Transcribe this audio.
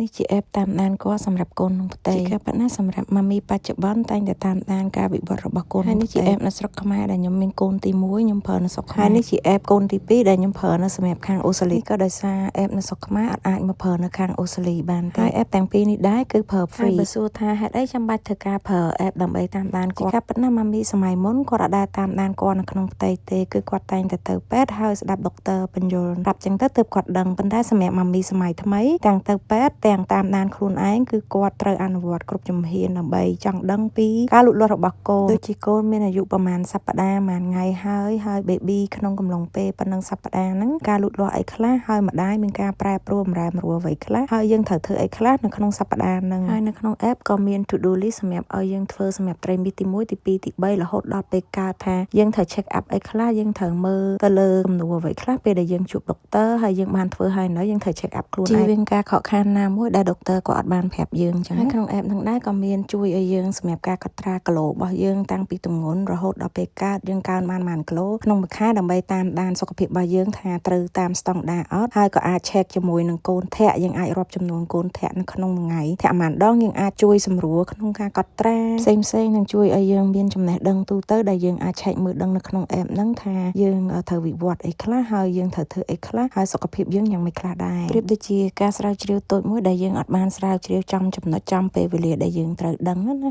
នេះជា app តាមដានគាត់សម្រាប់កូនក្នុងផ្ទៃជាការពិតណាស់សម្រាប់ម៉ាមីបច្ចុប្បន្នតែងតែតាមដានការវិវត្តរបស់កូនហើយនេះជា app នៅស្រុកខ្មែរដែលខ្ញុំមានកូនទី1ខ្ញុំប្រើនៅស្រុកខ្មែរហើយនេះជា app កូនទី2ដែលខ្ញុំប្រើនៅសម្រាប់ខាងអូស្ត្រាលីក៏ដោយសារ app នៅស្រុកខ្មែរអត់អាចមកប្រើនៅខាងអូស្ត្រាលីបានទេហើយ app ទាំងពីរនេះដែរគឺប្រើ free បើសួរថាហេតុអីចាំបាច់ធ្វើការប្រើ app ដើម្បីតាមដានគាត់ជាការពិតណាស់ម៉ាមីសម័យមុនគាត់អត់ដែលតាមដានគាត់នៅក្នុងផ្ទៃទេគឺគាត់តែងតែទៅពេទ្យហើយស្ដាប់ដុកទ័រពន្យល់ប្រាប់ចឹងទៅទើបគាត់ដឹងប៉ុន្តែសម្រាប់ម៉ាមីសម័យថ្មីទាំងទៅពេទ្យទាំងតាមដានខ្លួនឯងគឺគាត់ត្រូវអនុវត្តគ្រប់ជំហានដើម្បីចង់ដឹងពីការលូតលាស់របស់កូនដូចជាកូនមានអាយុប្រហែលសប្តាហ៍ប្រហែលថ្ងៃហើយហើយ baby ក្នុងកំឡុងពេលប៉ុណ្ណឹងសប្តាហ៍ហ្នឹងការលូតលាស់អីខ្លះហើយម្ដាយមានការប្រែប្រួលបំរែបំរួលអ្វីខ្លះហើយយើងត្រូវធ្វើអីខ្លះនៅក្នុងសប្តាហ៍ហ្នឹងហើយនៅក្នុង app ក៏មាន to do list សម្រាប់ឲ្យយើងធ្វើសម្រាប់ត្រីមាសទី1ទី2ទី3រហូតដល់ពេលកើតថាយើងត្រូវ check up អីខ្លះយើងត្រូវមើលទៅលើគំនូរអ្វីខ្លះពេលដែលយើងជួបដុកទ័រហើយយើងបានធ្វើហើយនៅយើងត្រូវ check up ខ្លួនឯងជៀសវាងការខកខានណាមួយដែលដុកទ័រក៏អត់បានប្រាប់យើងចឹងហើយក្នុង app ហ្នឹងដែរក៏មានជួយឲ្យយើងសម្រាប់ការកត់ត្រាគីឡូរបស់យើងតាំងពីទម្ងន់រហូតដល់ពេលកើតយើងកើនបានប៉ុន្មានគីឡូក្នុងមួយខែដើម្បីតាមដានសុខភាពរបស់យើងថាត្រូវតាមស្តង់ដារអត់ហើយក៏អាច check ជាមួយនឹងកូនធាក់យើងអាចរាប់ចំនួនកូនធាក់នៅក្នុងមួយថ្ងៃធាក់ប៉ុន្មានដងយើងអាចជួយសម្រួលក្នុងការកត់ត្រាផ្សេងផ្សេងនឹងជួយឲ្យយើងមានចំណេះដឹងទូទៅដែលយើងអាចឆែកមើលដឹងនៅក្នុង app ហ្នឹងថាយើងត្រូវវិវត្តអីខ្លះហើយយើងត្រូវធ្វើអីខ្លះហើយសុខភាពយើងយ៉ាងម៉េចខ្លះដែរប្រៀបដូចជាការស្រាវជ្រាវតូចមួយដែលយើងអត់បានស្រាវជ្រាវចំចំណុចចំពេលវេលាដែលយើងត្រូវដឹងណា។